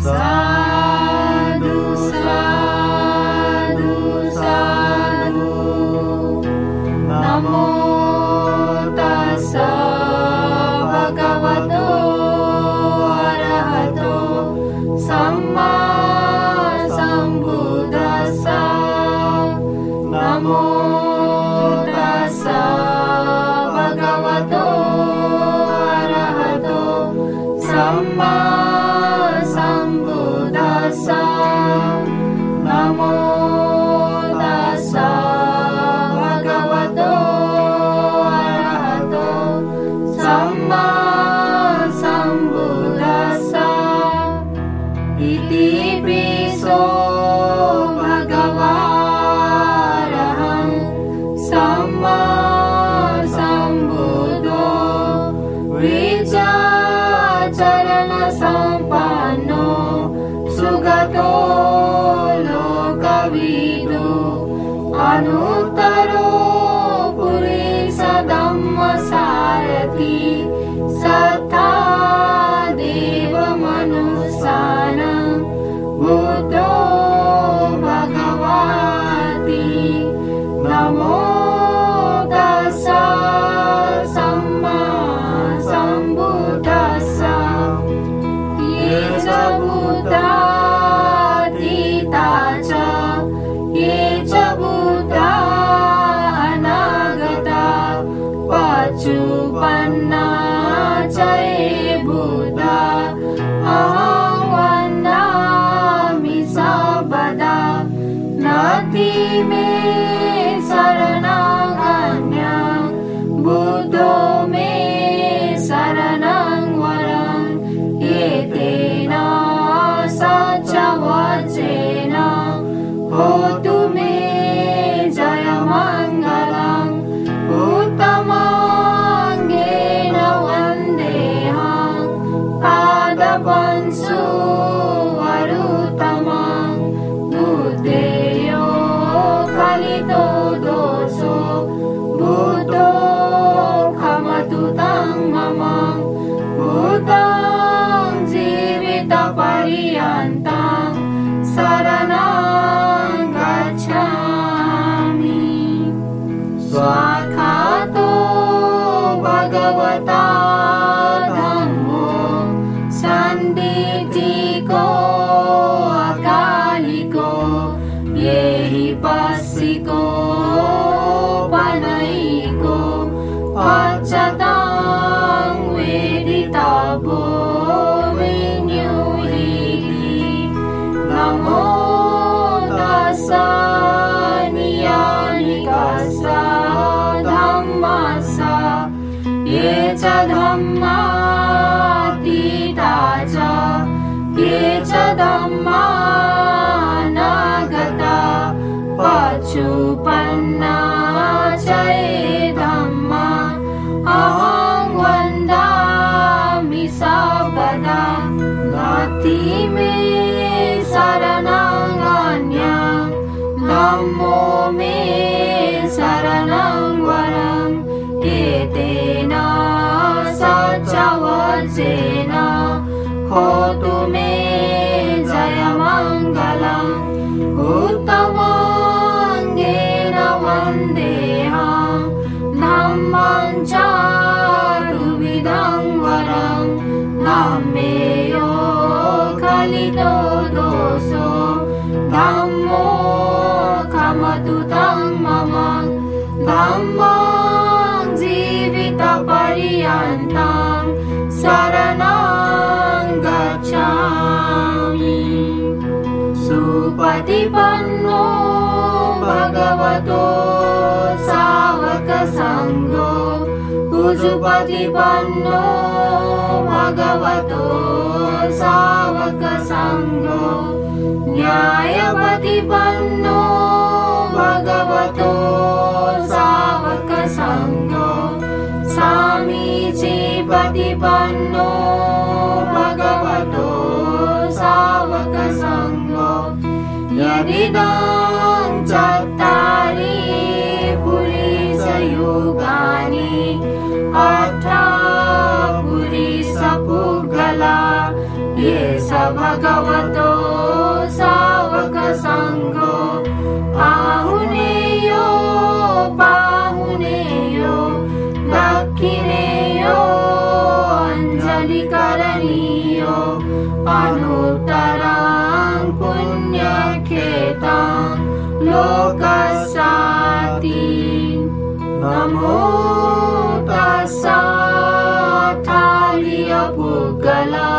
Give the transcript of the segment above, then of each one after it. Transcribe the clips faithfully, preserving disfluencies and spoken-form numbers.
Sādhu, sādhu, sādhu. Namo tassa bhagavato arahato sammāsambuddhassa. Namo tassa bhagavato arahato sammāsambuddhassa. Namo tassa bhagavato arahato sammāsambuddhassa. Itipi so bhagavā arahaṃ sammāsambuddho vijjācaraṇasampanno sugato lokavidū anuttaro purisadammasārathi satthā devamanussānaṃ buddho bhagavāti. Namo tassa sammāsambuddhassa. Ye ca buddhā atītā ca, ye ca buddhā anāgatā, paccuppannā ca ye buddhā, ahaṃ vandāmi sabbadā. Natthi me saraṇaṃ aññaṃ, buddho me saraṇaṃ varaṃ. Etena saccavajjena hotu me jayamaṅgalaṃ. Uttamaṅgena vandehaṃ padapaṃsu varuttamaṃ. Buddhe yo khalito doso, buddho khamatu taṃ mamaṃ. Buddhaṃ jīvitapariyantā saraṇaṃ gacchāmi. Svākkhāto bhagavatā dhammo, sandiṭṭhiko akāliko, ehipassiko opanayiko, paccattaṃ veditabbo viññūhīti. Namo tassa niyyānikassā dhammassa, ye ca dhammā atītā ca, ye ca dhammā anāgatā, paccuppannā ca ye dhammā, ahaṃ vandāmi sabbadā. Natthi me saraṇaṃ aññaṃ, dhammo me saraṇaṃ varaṃ. Etena saccavajjena hotu me jayamaṅgalaṃ. Uttamaṅgena vandehaṃ dhammañca dvividhaṃ varaṃ. Dhamme yo khalito doso, dhammo khamatu taṃ mamaṃ. Dhammaṃ jīvitapariyantā saraṇaṃ gacchāmi. Supaṭipanno bhagavato sāvakasaṅgho, ujupaṭipanno bhagavato sāvakasaṅgho, ñāyapaṭipanno bhagavato sāvakasaṅgho, sāmīcipaṭipanno bhagavato sāvakasaṅgho, yadidaṃ cattāri purisayugāni aṭṭha purisapuggalā, esa saṭṭhāriyapuggalā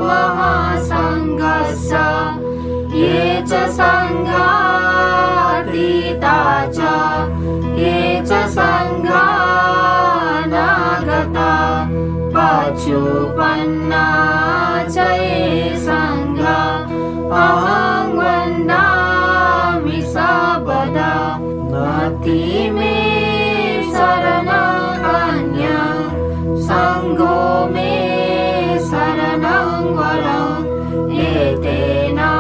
mahāsaṅghañca, ye ca saṅghā atītā ca, ye ca saṅghā anāgatā, paccuppannā ca ye saṅghā, ahaṃ vandāmi sabbadā. Natthi me saraṇaṃ aññaṃ, saṅgho me saraṇaṃ varaṃ, etena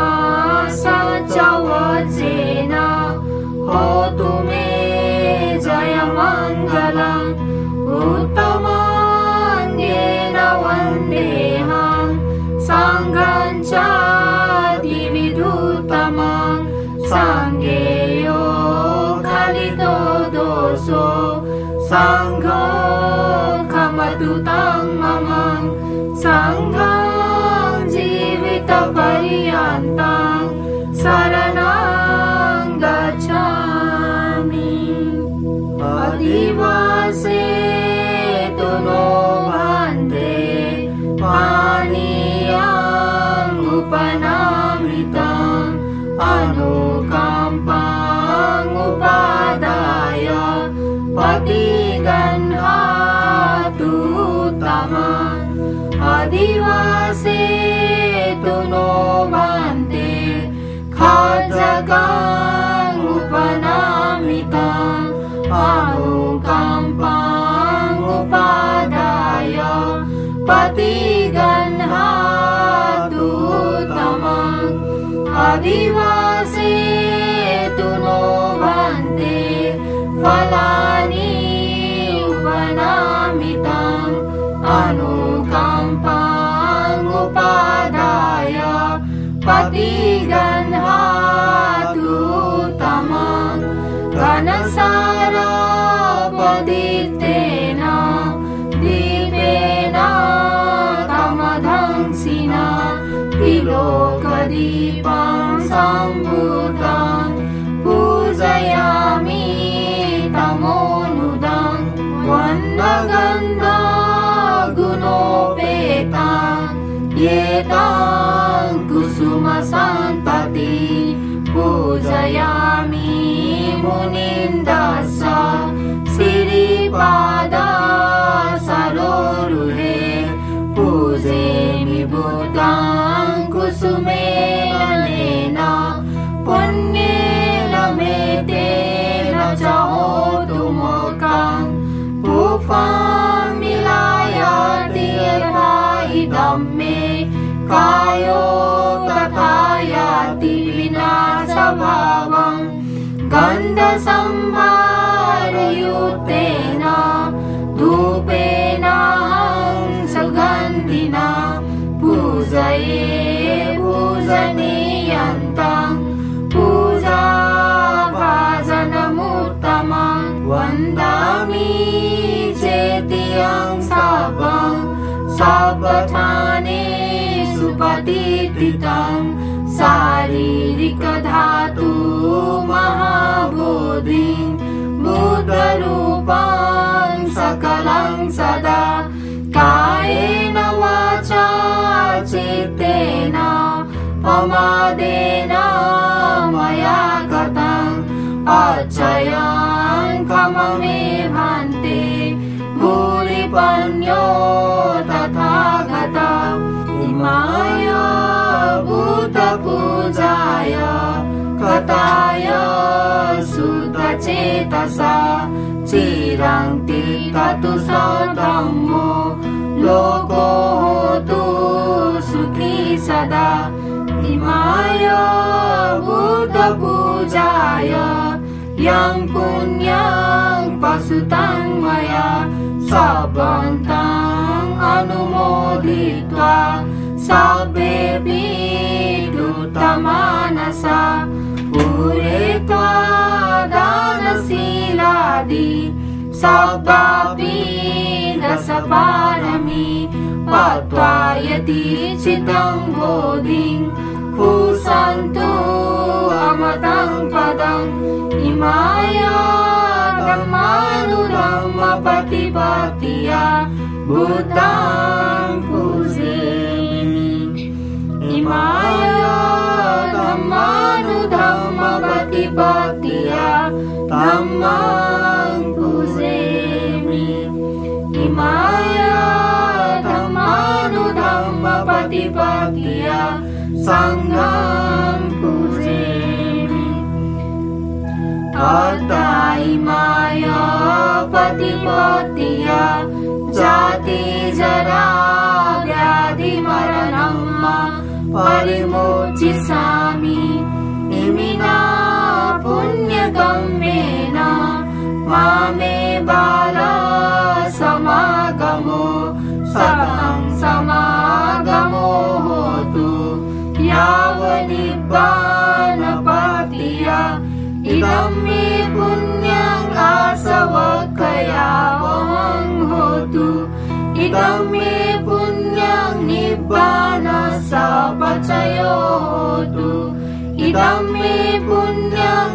saccavajjena, hotu me jayamaṅgalaṃ. Uttamaṅgena vandehaṃ, saṅghañca tividhuttamaṃ, saṅghe yo khalito doso, saṅgho khamatu taṃ mamaṃ. Saṅghaṃ jīvitapariyantā saraṇaṃ gacchāmi. Adivāsetu no bhante, pānīyaṃ upanāmitaṃ, anukampaṃ upādāya, paṭiggaṇhātu uttamaṃ. Adivāsetu no bhante, khajjakaṃ upanāmitaṃ, anukampaṃ upādāya, paṭiggaṇhātu uttamaṃ. Adivāsetu no bhante, phalāni upanāmitaṃ, anukampaṃ upādāya, paṭiggaṇhātu uttamaṃ. Ghanasaḷāpadīpena, dīpena kandhamaddhaṃsinā, tilokadīpaṃ sambuddhaṃ, pūjayāmi tamonudaṃ. Vaṇṇagandhaguṇopetaṃ, yetaṃ kusumasaṃtatiṃ, pūjayāmi muniṃ tassa, siripadā saroruhe. Pūjemi buddhaṃ kusumena anena, puññena etena ca hotu mokkhaṃ. Pubbaṃ vilāyati yathā iddaṃ me, kāyo tathāyati vināsabhāvaṃ. Gandhasambhārayuttena, dhūpena ahaṃ sugandhinā, pūjaye pūjanīyaṃ taṃ, pūjābhājanamut tamaṃ. Vandāmi cetiyaṃ sabbaṃ, sabbaṭṭhānesu patiṭṭhitaṃ, sārīrikadhātu mahābodhiṃ, buddharūpaṃ sakalaṃ sadā. Kāyena vācā cittena, pamādena mayā kataṃ, accayaṃ khama me bhante, bhūripañño tathāgatā. Imāya buddhapūjāya, katāya suddhacetasā, ciraṃ tiṭṭhatu saddhammo, lokotthito sukhī sadā. Imāya buddhapūjāya, yaṃ puññaṃ pasutaṃ mayā, sabbaṃ taṃ anumoditvā, sabbe pītuttamānasā. Pūretvā dānasīlādi, sabbāpi dasa pāramī, patva yadiṭṭhitaṃ bodhiṃ, pūjyantu amataṃ padaṃ. Imāya dhammānudhammapaṭi paṭipattiyā buddhaṃ pūjemi. Imāya dhammānudhammapaṭipattiyā dhammaṃ pūjemi. Imāya dhammānudhammapaṭipattiyā saṅghaṃ pūjemi. Atha imāya paṭipattiyā jātijarābyādhimaraṇaṃ mā parimucchissāmi. Iminā puññakammena mā me bālasamāgamo sataṃ samāgamo hotu yāva nibbānapatiyā. Idaṃ me puññaṃ āsavakkhayāvahaṃ hotu. Idaṃ me puññaṃ nibbānassa pajayo hotu. Idaṃ me puññaṃ